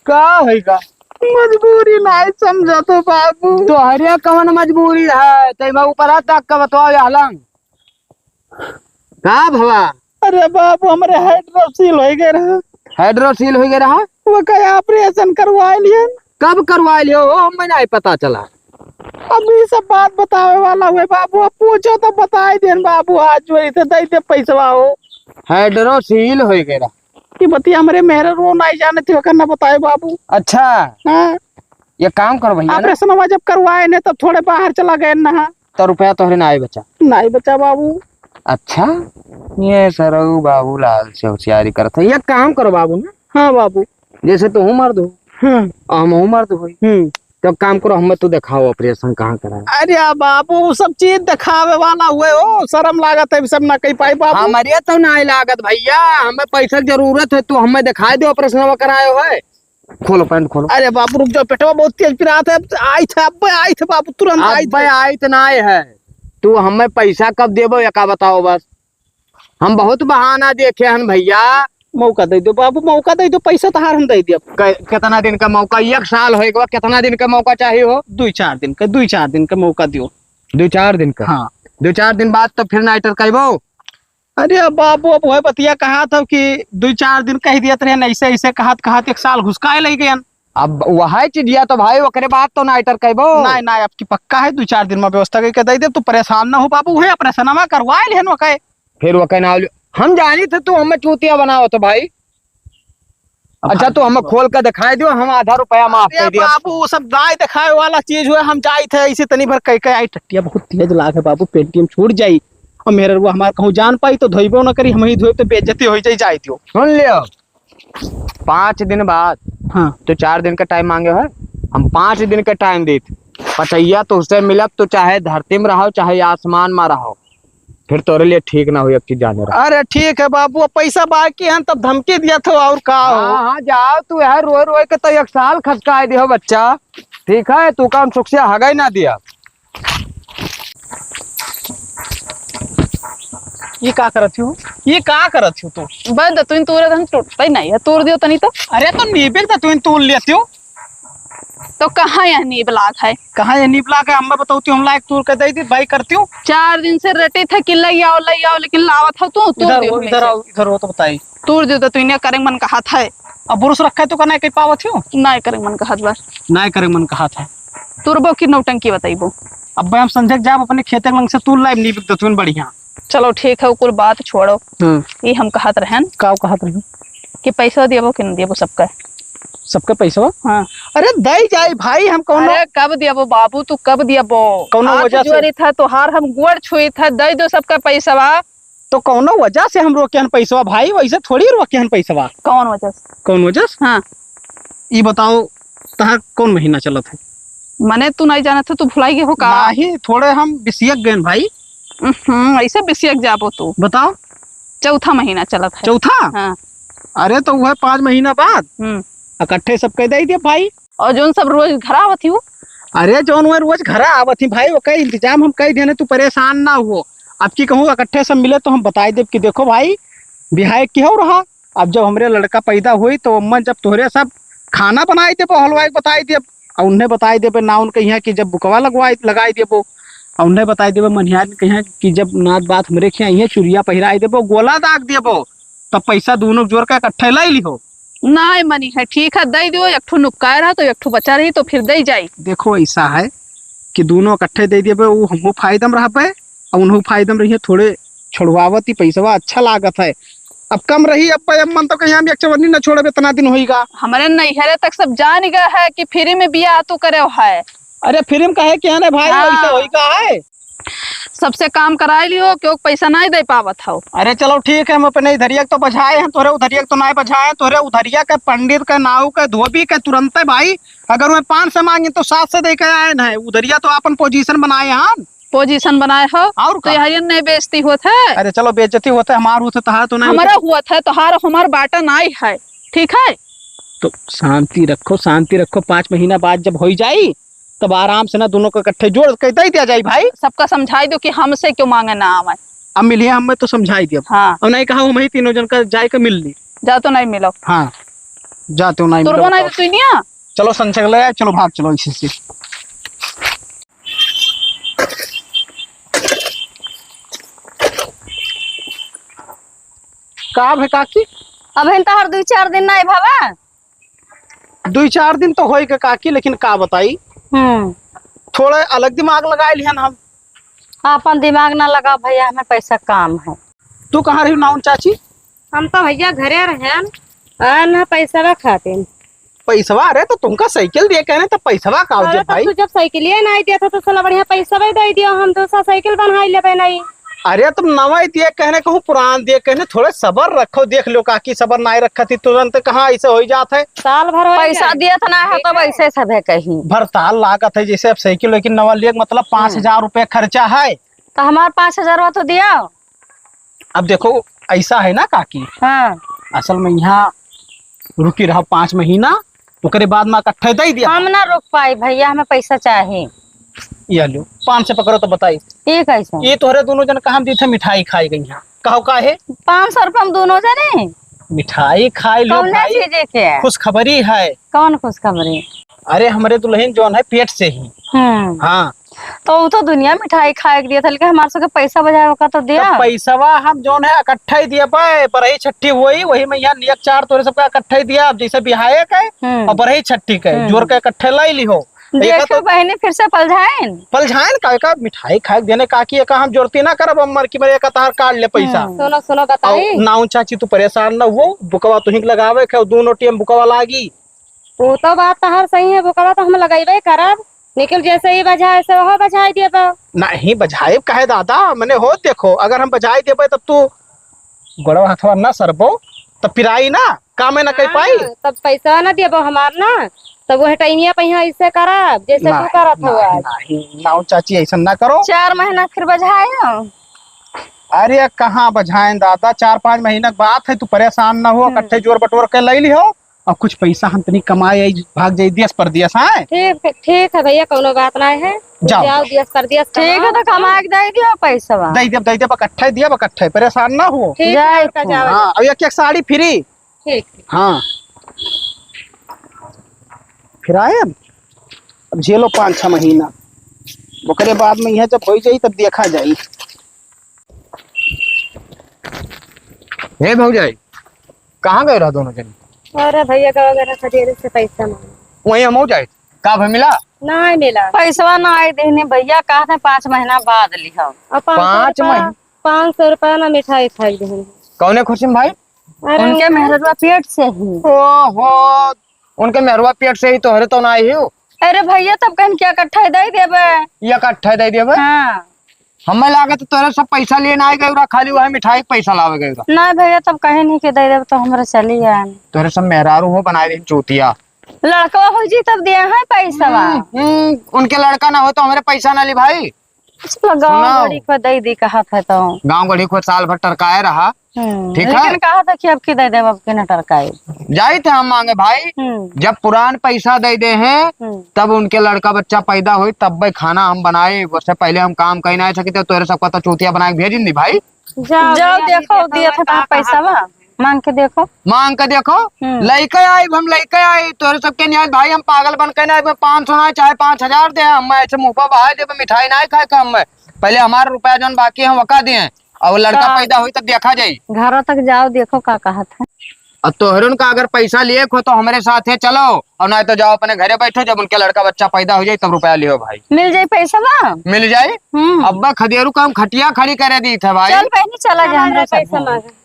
का है का? मजबूरी नहीं समझा तो बाबू। तोहरे कवन मजबूरी है? तै मैं ऊपर हाथ तक का बतवाओ या हलंग। का भवा? अरे बाबू, हमरे हाइड्रोसील हो गए रहा। हाइड्रोसील हो गए रहा? वो कहे ऑपरेशन करवा लियन। कब करवा लियो? वो हमें नहीं पता चला। अभी सब बात बतावे वाला हुए बाबू, अब पूछो तो बताए देन बाबू, आज वही से दे दे पैसवा हो। हाइड्रोसील हो गए रहा। कि बतिया हमरे मेहररुओ नाई जानत ही, ओकर ना बताए बाबू। अच्छा। हाँ। ये काम करो भैया ना। ऑपरेशनवा जब करवाए ने तब थोड़े बाहर चला गए ना। तो रुपया तोहरे नाई बचा। नाई बचा बाबू। अच्छा, ये सरऊ बाबूलाल से होशियारी करत है। ये काम करो बाबू ना। हाँ बाबू। जैसे तू मर्द हो, हम्म। और हम मर्द हो, हम्म। तो काम करो, हमें तू दिखाओ ऑपरेशन कहाँ करा है। अरे बाबू, वो सब चीज दिखावे वाला हुए हो, शर्म लागत है, सब ना कह पाई बाबू। हमारे तो ना लागत भैया, हमें पैसा की जरूरत है, तू हमें दिखाई दे ऑपरेशन कराए हो है। खोलो पैंट खोलो। अरे बाबू रुक जाओ, पेटवा बहुत तेज पिरात है। आई थे अब्बे, आई थे बाबू, तुरंत आई थे। अब्बे आई थे ना आए है, तू हमें पैसा कब देबो एका बताओ बस। हम बहुत बहाना देखे हन भैया। मौका दे दो बाबू, मौका दे दो, पैसा तहार हम दे दिया। क-, कितना दिन का मौका? एक साल होए के बाद कितना दिन का मौका चाहिए हो? दुई चार दिन का, दुई चार दिन का मौका दियो। दुई चार दिन का? हाँ। दुई चार दिन बाद तो फिर नाइटर कहबो। अरे बाबू, अब वह बतिया कहा था कि दुई चार दिन कह दिया रहे, ऐसे ऐसे कहत कहत एक साल घुसकाए ले गए। अब वह चीजिया तो भाई ओकरे बाद तो नाइटर कहबो। नहीं, नहीं, अब की पक्का है, दुई चार दिन में व्यवस्था करके दे दे, तू परेशान ना हो बाबू, है ऑपरेशनवा करवाए लेहन ओके। फिर वो कहना, हम जानी थे तू हमें चूतिया बनाओ तो भाई। अब अच्छा, भाई तू हमें बाबू। खोल के दिखाई दियो, हम आधा रुपया माफ अरे कर दिया। बाबू, वो सब दाई दिखाए वाला चीज हुआ, हम जाई थे ऐसे तनी भर कह के आई, टट्टिया बहुत तेज लाग है बाबू, पेंटियम छूट जाई। और मेरे वो हमार कहूँ जान पाई तो धोइबो ना करी, हम ही धोइब तो बेइज्जती हो जाई, जाई दियो। सुन लियो, पाँच दिन बाद हाँ। तो चार दिन का टाइम मांगे है, हम पाँच दिन का टाइम देत। पचैया तो उससे मिलब तो चाहे धरती में रहो चाहे आसमान में रहो, फिर तोरे लिए ठीक ना हो एक चीज जाने रहो। अरे ठीक है बाबू, अब पैसा बाकी है तब धमकी दिया था और का हो? हाँ, हाँ, जाओ तू यार, रोए रोए के तो एक साल खसकाए दियो बच्चा। ठीक है, तू काम सुख से हगाई ना दिया। ये का करत हो? ये का करत हो तू? बस दतुइन तूरे धन टूटता ही नहीं है, तूर दियो तनी तो। अरे तो नीबे के दतुइन तूर लेती हो। तो कहाँ यह नीब लाग है? कहाँ यह नीब लाग है? अम्मा बताओ तू, हम लायक तूर के दे दी, भाई करती हूँ। चार दिन से रटी था कि लई आओ, लई आओ, लेकिन लावत हो तू, तूर इधर दियो हो, हमें इधर से। आओ, इधर हो तो बताई। तूर दियो तो तू इन्हें करे मन कहा था। अब बुरुस रखा है तो का नाय कह पावत हो? नाय करे मन कहत बा। नाय करे मन कहत है। तुरबो की नौटंकी बतइबो। अब हम संझक जाब अपने खेते के लंग से तूर लाइब नीबिक दतुन बढ़िया। चलो ठीक है, कुल बात छोड़ो। हम्म। ये हम कहत रहन। का कहत रहन? कि पैसा दियबो कि न दियबो सबका? सबका पैसा? हाँ। अरे दई जाई भाई, हम कौनो अरे कब दियबो बाबू, तू कब दियबो? कौनो हाथ वजह से जोड़ी था तोहार, हम गोड़ छुई था, दई दो सबका पैसा। तो कौनो वजह से हम रोके हन पैसवा भाई, वैसे थोड़ी रोके हन पैसवा। कौन वजह से? कौन वजह से? हाँ। ई बताओ, तहार कौन महीना चलत है? मने तू नहीं जानत है, तू भुलाई गए हो का? नाही, थोड़े हम बिसियक गए भाई। हम्म, ऐसे बिसियक जाबो तू। बताओ। चौथा महीना चलत है। चौथा? हाँ। अरे तो वह पाँच महीना बाद हम्म। इकट्ठे सब कह दे दिया भाई। और जोन सब रोज घर आवत ही वो? अरे जोन वह रोज घर आवत ही भाई, ओकर इंतजाम हम कह देने, तू परेशान ना हो। अब की कहूँ इकट्ठे सब मिले तो हम बताई देब कि देखो भाई, बिहाय की हो रहा। अब जब हमरे लड़का पैदा होई तो अम्मा जब तोहरे सब खाना बनाई देबो, हलवाई बताई देब, और उन्हें बताई देबे ना उनके यहाँ कि जब बुकवा लगवाई लगाई देबो, और उन्हें बताई देबे मनिहार के यहाँ कि जब नात बात हमरे खिया इहे चुरिया पहिराई देबो, गोला दाग देबो, तब पैसा दोनों जोर का इकट्ठे लाई लिहो। नाय मनी है, ठीक है, दे दियो, एक ठो नुक्काए रहा तो एक ठो बचा रही तो फिर दे जाई। देखो ऐसा है कि दोनों इकट्ठे दे देबे, वो हमहू फायदा में रहबे और उनहू फायदा में रहिए। थोड़े छोड़वावत ही पैसवा अच्छा लागत है, अब कम रही, अब भाई, अब मन तो कहीं हम एक चवन्नी न छोड़ब, इतना दिन होइगा। हमरे नैहरे तक सब जान गए है कि फ्री में बियाह तू करे है। अरे फ्री में कहे के है ना भाई, हाँ। वैसे होई का है? सबसे काम कराइ लियो, क्यों पैसा नाहीं दे पावत हो। अरे चलो ठीक है, हम अपने इधरिया के तो बझाए हैं, तोहरे उधरिया के तो नाहीं बझाए हैं। तोहरे उधरिया के पंडित के नाऊ के धोबी के तुरंते भाई, अगर वह पाँच सौ माँगे तो सात सौ दे के आए हैं। उधरिया तो आपन position बनाए हैं हम। Position बनाए हो? और तो का? यही नहीं बेइज्जती होत है। अरे चलो, बेइज्जती होत है, हमार होत है, तहार तो नाहीं हमारा होत है। होत है, तोहार हमार बाटा नाहीं है, ठीक है? तो शांति रखो, शांति रखो, पाँच महीना बाद जब होइ जाई, तब आराम से ना दोनों को इकट्ठे जोड़ के दे दिया जाई भाई। सबका समझाई दो कि हमसे क्यों माँगे ना आवे। अब मिलिए, हमें तो समझाई दिया। हाँ। अब नाहीं कहा, हम ही तीनों जन का जाए के मिल ली। जा तो नाहीं मिलो। हाँ, जा तो नाहीं तुरबो मिलो। नाहीं तो तू नहीं आ। चलो, संचक ले आए, चलो भाग, चलो इसी से। का भे काकी? अबहिन तोहर दुइ चार दिन नाहीं भवा। दुइ चार दिन तो होई के काकी, लेकिन का बताई, हम्म। थोड़ा अलग दिमाग लगाए लिहन हम। आपन दिमाग ना लगाओ भइया, हमें पैसा काम है। तू कहाँ रही नाउन चाची? हम तो भइया घरे रहेन, आ ना पैसवा खातिन। पैसवा? अरे तो तुमका साइकिल दिए कहने तो पैसवा का हो अरे जे तो भाई? तू जब साइकिलिए नाहीं दिया था तो साला बढ़िया पैसवा ही दे दियो, हम दूसरा साइकिल बनवाई लेबे नाहीं। अरे तुम नवा दिए कहने कहूँ पुरान दिए कहने, थोड़े सबर रखो, देख लो काकी सबर नाहीं रखा थी तुरंत कहाँ ऐसे हो जात है। साल भर हो पैसा गया। दिए तो ना हो तो वैसे सभे कहीं। भर साल लागत है जैसे अब साइकिल लेकिन नवा लिए मतलब हम्म। पाँच हजार रुपये खर्चा है। तो हमार पाँच हजार तो दिया। अब देखो, ऐसा है ना काकी, हाँ। असल में यहाँ रुकी रहो पाँच महीना, ओकरे बाद में इकट्ठे दे दिया। हम ना रुक पाई भइया, हमें पैसा चाही। ये लो, पाँच सौ पकड़ो तो बताई। ये कैसे? ये तोहरे दोनों जन कहाँ दी थे, मिठाई खाई गई हैं। कहो का है? पाँच सौ रुपया हम दोनों जने। मिठाई खाई लो कौन भाई। चीज के? खुशखबरी है। कौन खुशखबरी? अरे हमरे दुल्हन जौन है पेट से ही। हम्म। हाँ। तो उ तो दुनिया मिठाई खाए के दिया था, लेकिन हमारे सबके पैसा बजाए ओका तो दिया। तो पैसवा हम जौन है इकट्ठा ही दिया पाए, बरही छट्ठी हुई, वही में यहाँ नियत चार तोरे सबका इकट्ठा ही दिया। अब जैसे बिहाए के हम्म। और बरही छट्ठी के हम्म। जोड़ के इकट्ठे लाई ली हो। तो एका देखो तो बहनी फिर से पलझाइन। पलझाइन का, एका मिठाई खाए के देने का कि एका हम जोड़ती ना करब, हम मर की मरे एका तार काट ले पैसा। हम्म। सुनो, सुनो, बताई। और नाऊ चाची तू परेशान ना हो, बुकवा तुहिंक लगावे के, दोनों टेम बुकवा लागी। वो तो बात तोहार सही है, बुकवा तो हम लगइबे करब, लेकिन जैसे ही बझाए से वह बझाए दिए तो। नहीं बझाए काहे दादा, मने हो देखो, अगर हम बझाए देबे तब तू गोड़वा हथवा ना सरबो, तब पिराई ना, कामे ना कर हाँ, पाई। तब पैसा ना देबो हमार ना, तब वह टाइमिया पे यहाँ ऐसे करब जैसे तू नहीं, करत हो नहीं, आज। नहीं, नाऊ चाची ऐसा ना करो। चार महीना फिर बझाए हो। अरे कहाँ बझाएं दादा, चार पाँच महीना के बात है, तू परेशान ना हो, हम्म। इकट्ठे जोड़ बटोर के ले ली हो। और कुछ पैसा हम तनी कमाए आई, भाग जाई देश परदेश, हाँ? ठीक है, ठीक है भइया, कौनो बात नाहीं है। जाओ। जाओ देश परदेश ठीक है, कमाओ। तो कमा के दे दियो पैसवा। दे देब, दे देब, इकट्ठे दिया, इकट्ठे, परेशान ना हो। ठीक है, जाए बड़का, तू। जाओ। हाँ, अब एक, एक साड़ी फ्री। ठीक। हाँ। फिर आए अब, अब झेलो पाँच छह महीना, ओकरे बाद में यह जब हो जाई तब देखा जाई। हे भौजाई, कहाँ गए रहा दोनों जनी? अरे भइया, गवा गए रहा खदेरे से पैसा मांगे। वहीं हम हो जाए, का भे मिला? नाहीं मिला। पैसवा नाहीं देने भइया, कहते पाँच महीना बाद लिहा। और पाँच सौ पाँच रुपया, महीना? पाँच सौ रुपया ना मिठाई खाई देने। कौने खुशी में भाई? अरे उनके उनके मेहरवा पेट से ही। ओहो, उनके मेहरवा पेट से ही तोहरे तो नाहीं हो। अरे भइया, तब कहन क्या इकट्ठा ही दे देबे? ये इकट्ठा ही दे देबे? हाँ। हमें लागत तोहरे सब पैसा लेने आए गए रहा, खाली वह मिठाई के पैसा लावे गए रहा। ना भइया, तब कहे नहीं कि दे देबे तो हमरा चली आए। तोहरे सब मेहरारू हो बनाए रही चूतिया। लड़कवा हो जी तब दिए हैं पैसवा। हम्म, हम्म, उनके लड़का ना हो तो हमरे पैसा ना ली भाई। चलो, गाँव सुनाओ। गड़ी को दे दी कहत है तो। गाँव गड़ी को साल भर टरकाए रहा। हम्म, ठीक है? लेकिन कहा था कि अब की दे देब, अब की ना टरकाई। जाई थे हम मांगे भाई, हम्म। जब पुरान पैसा दे दे हैं, हम्म। तब उनके लड़का बच्चा पैदा होई, तब भाई खाना हम बनाए। उससे पहले हम काम कहीं ना सकी, तो तोरे सबका तो चूतिया बना के भेज दी भाई। जाओ जाओ भैया, देखो, देखो दिया था का कहाँ कहा पैसा बा? मांग के देखो। मांग के देखो, हम्म। लइके आइब हम, लइके आइब। तोरे सबके नहीं आइब भाई, हम पागल बन के ना आइब। पाँच सौ ना, चाहे पाँच हजार दे, हम ऐसे मुंह पर बहा देब, मिठाई ना खाए के हम। पहले हमारा रुपया जौन बाकी है, वका दिए, और लड़का का? पैदा होई तब देखा जाई। घरों तक जाओ, देखो का कहत है। अब तोहरुन का अगर पैसा लिए को तो हमरे साथ है चलो, और ना तो जाओ अपने घरे बैठो, जब उनके लड़का बच्चा पैदा हो जाए तब रुपया लियो भाई। मिल जाए पैसा बा? मिल जाए। हम्म। अब्बा खदेरू का हम खटिया खड़ी करे दी थे भाई। चल बहनी चला जा, चला हमरे जा, साथ पैसा में। मांगे।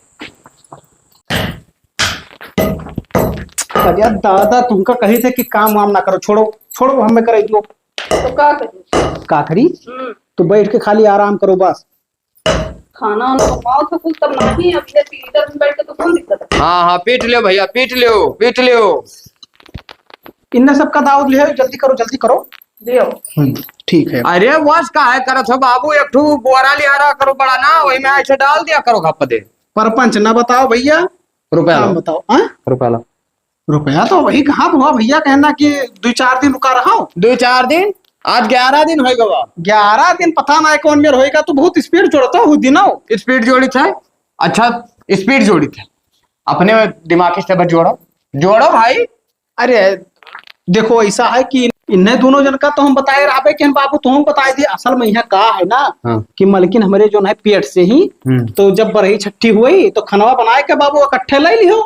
अरे दादा, तुमका कही थे कि काम वाम ना करो, छोड़ो, छोड़ो, हमें करे दो। तो का करी? का करी? हम्म। तो बैठ के खाली आराम करो बस। खाना वाना बनाओ तो कुछ, तब नहीं, अब ये इधर बैठ के तो कौन दिक्कत है? हाँ, हाँ, पीट लो भैया, पीट लो, पीट लो। इन्ने सबका दाऊद लियो, जल्दी करो, जल्दी करो। लियो। हम्म, ठीक है। अरे बस काहे करत हो बाबू, एक ठो बोरा लिया रहा करो बड़ा ना, वही में ऐसे डाल दिया करो खप दे। परपंच ना बताओ भैया, रुपया काम लो। बताओ, हाँ? रुपया लो। रुपया तो वही कहाँ हुआ भैया, कहना कि दो चार दिन रुका रहा हो। दो चार दिन? आज ग्यारह दिन हो गवा। ग्यारह दिन पता ना कौन मेर होएगा, तू बहुत स्पीड जोड़ता हो दिनो। स्पीड जोड़ी थे। अच्छा, स्पीड जोड़ी थे। अपने दिमाग से बस जोड़ो, जोड़ो भाई। अरे देखो, ऐसा है कि इन्हें दोनों जन का तो हम बताए रहबे कि हम बाबू तुहूँ बताए दिए। असल में यहाँ का है ना हाँ। कि मलकिन हमरे जो है पेट से ही, हम्म। तो जब बरही छठी हुई तो खनवा बनाए के बाबू इकट्ठे ले लियो।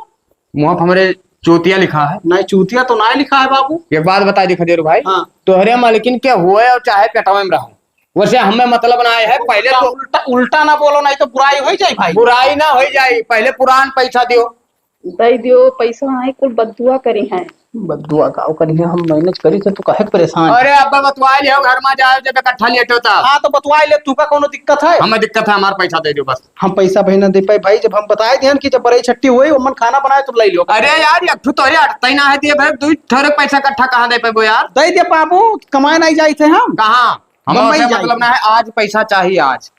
मुँह पे हमरे चूतिया लिखा है। नहीं, चूतिया तो नहीं लिखा है बाबू। एक बात बता दी खदेरू भाई, हाँ। तोहरे मलकिन के हुए और चाहे पेटवा में रहो, वैसे हमें मतलब ना है। पहले उल्टा, तो उल्टा, उल्टा ना बोलो, नहीं तो बुराई हो जाए भाई। बुराई ना हो जाए, पहले पुरान पैसा दियो। दे दियो पैसा, आए कुल बद्दुआ करी हैं। बद्दुआ का करी है, हम मैनेज करी थे, तू काहे के परेशान है? अरे अब्बा बतवाए लियो, घर में जाओ जब इकट्ठा लेटो तब। हाँ तो बतवाए ले, तू का कोनो दिक्कत है? हमें दिक्कत है, हमारा पैसा दे दियो बस। हम पैसा भाई ना दे पाए भाई, जब हम बताए दिहन कि जब बरही छठी हुई, ओमन खाना बनाए तब ले लियो। अरे यार, एक ठो तोरे अटतई ना है दिए भाई, दू ठोरे पैसा इकट्ठा कहाँ दे पाबो यार? दे दे बाबू, कमाए नहीं जाए थे हम। कहाँ? हमारे बम्बई से जाए। मतलब ना है, आज पैसा चाहिए आज।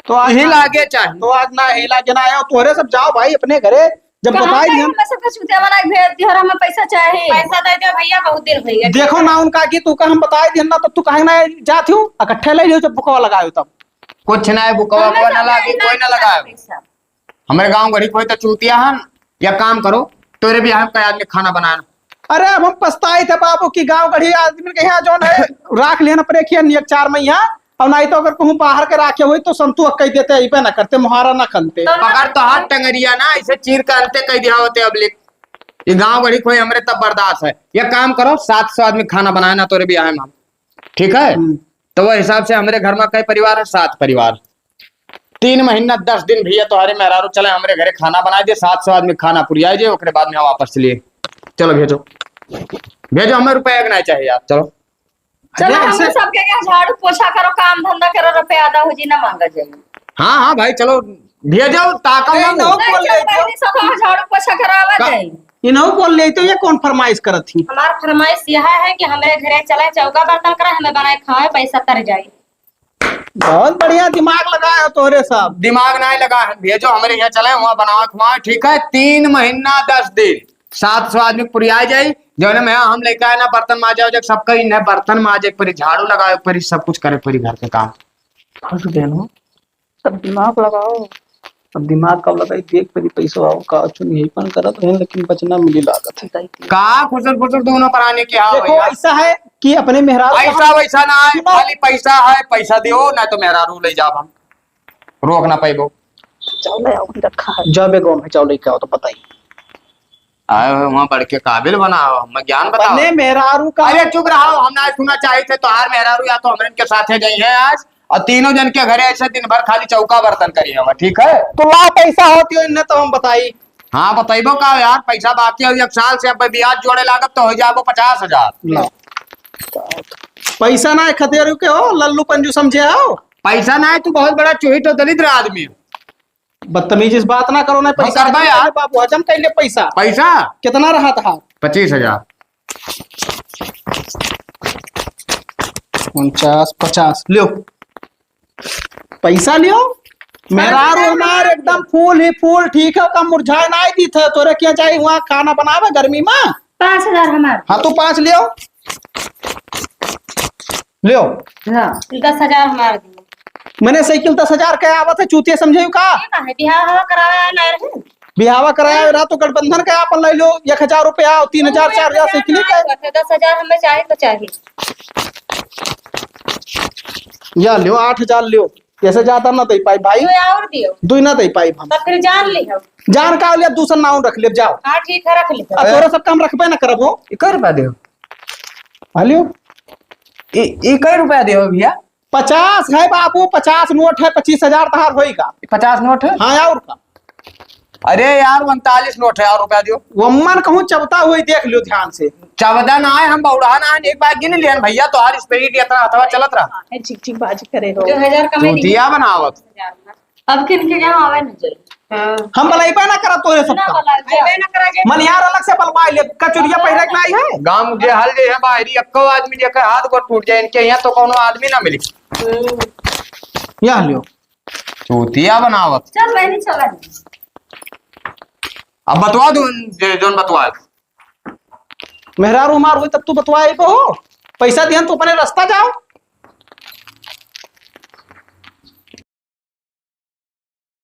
तो आज यही ना, लागे चाही। तो आज ना, यही लागे ना आयो, तोहरे सब जाओ भाई अपने घरे, जब कहाँ बताई जाए, दिहन। हमें सबके चूतिया बना के भेज दियो और हमें पैसा चाही। पैसा दे दे भैया, बहुत दिन भैया। देखो ना उनका कि तू का हम बताई दिहन ना, तब तू काहे ना जात हो, इकट्ठे ले लियो जब बुकवा लगायो तब। कुछ ना है, बुकवा हमें को ना सब लागे, नहीं कोई ना ना लगाए। पैसा। हमरे गाँव गढ़ी कोई तो चूतिया हन, या काम करो, तोरे भी हम कई आदमी खाना बनाना। अरे अब हम पछताए थे बाबू कि गाँव गढ़ी आदमी के यहाँ जौन है, राख लिहन अपने खिया नियत चार महीना, और नहीं तो अगर कहूँ बाहर के राखे हुई तो संतु कह देते, अइबे ना करते, मुहारा ना खनते। पकड़ तो हाथ टंगरिया ना, ऐसे चीर के अंते कह दिया होते अब लिख। ये गाँव गढ़ी कोई हमरे तब बर्दाश्त है। ये काम करो, सात सौ आदमी खाना बनाए ना, तोरे भी आए हम, ठीक है? हम्म। तो वो हिसाब से हमरे घर में कई परिवार है, सात परिवार। तीन महीना दस दिन भैया तोहरे मेहरारू चले हमरे घरे खाना बनाए दे, सात सौ आदमी खाना पुरियाए जे, ओकरे बाद में हम वापस चलिए। चलो भेजो, भेजो, हमें रुपया एक नहीं चाहिए यार, चलो। चलो, अरे, हमरे ऐसे सबके यहाँ झाड़ू पोछा करो, काम धंधा करो, रुपया आधा हो जी ना मांगा जाए। हाँ, हाँ भाई, चलो भेजो, ताकम ए, ना इनहू बोल चल, ले, पहले सब हम झाड़ू पोछा करावा का-, जाए। इनहू बोल ले, तो ये कौन फरमाइश करत थी? हमार फरमाइश यह है कि हमरे घरे चले, चौका बर्तन करे, हमें बनाए खाए, पैसा तर जाए। बहुत बढ़िया दिमाग लगाए हो तोहरे सब। दिमाग नाहीं लगाए हम, भेजो हमरे यहाँ चले, वहाँ बनावे खवाए, ठीक है? तीन महीना दस दिन, सात सौ आदमी पुरिया जाई, जौने में हम लेके आए ना बर्तन माजे, जब सबका इन्हें बर्तन माजे परी, झाड़ू लगावे परी, सब कुछ करे परी घर के काम। फंस गए ना, सब दिमाग लगाओ। अब दिमाग कब लगाई, देख परी पैसा आओ, का चुन यही पन करत रहें, लेकिन बचना मिली लागत है। का खुसर फुसर दोनों प्राणी के आओ देखो, भैया। ऐसा है कि अपने मेहरारू ऐसा वैसा ना है, सुनो। खाली पैसा है, पैसा दियो, ना तो मेहरारू ले जाब हम, रोक ना पाइबो। चौले आओ, रखा है। जब एगो हम चौले के आओ तो बताई। आए हो वहाँ बढ़ के काबिल बनाओ, हम ज्ञान बताओ। अपने मेहरारू का अरे चुप रहो, हम ना सुना चाहिए थे, तोहार मेहरारू या तो हमरन के साथे गई है आज, और तीनों जन के घरे ऐसे दिन भर खाली चौका बर्तन करी हम, ठीक है? तो ला पैसा होती हो इन्हें तो हम बताई। हाँ, बतैबो का यार, पैसा बाकी हो एक साल से, अब ब्याज जोड़े लागब तो हो जाबो पचास हजार। ला। पैसा ना है खतेरू के हो, लल्लू पंजू समझे हो? पैसा ना है, तू बहुत बड़ा चुहिट हो, दलिद्र आदमी हो। बदतमीजी से बात ना करो ना, हम पैसा करबे हजम यार। कर ले बाबू, हजम कर ले पैसा। पैसा? कितना रहा था? पच्चीस हजार। उनचास, पचास, लियो। पैसा लियो। मेहरारू हमार एकदम फूल ही फूल, ठीक है, ओका मुरझाए ना दी थे। तोरे क्या चाहिए वहाँ खाना बनावे गर्मी में? पाँच हजार हमार। हाँ, तू पाँच लियो। लियो। हाँ, दस हजार हमार दियो। मैंने साइकिल दस हजार के आवत है, चूतिया समझे का? ये का है, बिहाव हवा करावे आए ना रहे? बिहावा कराया रहा तो गठबंधन का आपन ले लो, एक हजार रुपया और तीन हजार, चार हजार साइकिल का। दस हजार हमें चाहे तो चाहे। या लियो, आठ हजार लियो, ऐसे ज्यादा ना दे पाई भाई। दो और दियो। दो ही ना दे पाई हम। तब फिर जान ली हम। जान का लिया, दूसरा नाउन रख ले, जाओ। हाँ, ठीक है, रख ली। अब तोरा सब काम रखबे ना करब हो। इक्का रुपया दियो। हाँ, लियो। ए, ए, कई रुपया दियो भैया? पचास है बाबू, पचास नोट है, पच्चीस हजार तहार होई का? पचास नोट है? हाँ, और का? अरे यार, उनतालीस नोट है, और रुपया दियो। वो मन कहूँ चबता हुई देख लियो ध्यान से। चौदह ना आए, हम बौड़ा ना आए, एक बार गिन लियन भैया, तोहार spirit इतना हथवा चलत रहा। ए, चिक चिक बाजी करे हो। दो हजार कमे चूतिया बनावत। अब किन के यहाँ आवे न जाए। हाँ। हम बलैबे ना करब तोरे ना सबका। बलैबे ना करा जे। मन यार अलग से बलवाई ले, कचुरिया पहिरे के नाई है। गाँव जे हल जे है बाहरी, एक्को आदमी जेकर हाथ गोड़ टूट जाए, इनके यहाँ तो कोनो आदमी ना मिली। हम्म। यह लियो। चूतिया बनावत। चल बहनी, चल। अब बतवा दू, जे जौन बतवा। मेहरारू हमार होई तब तू बतवाए को हो। पैसा दिहन तू अपने रास्ता जाओ।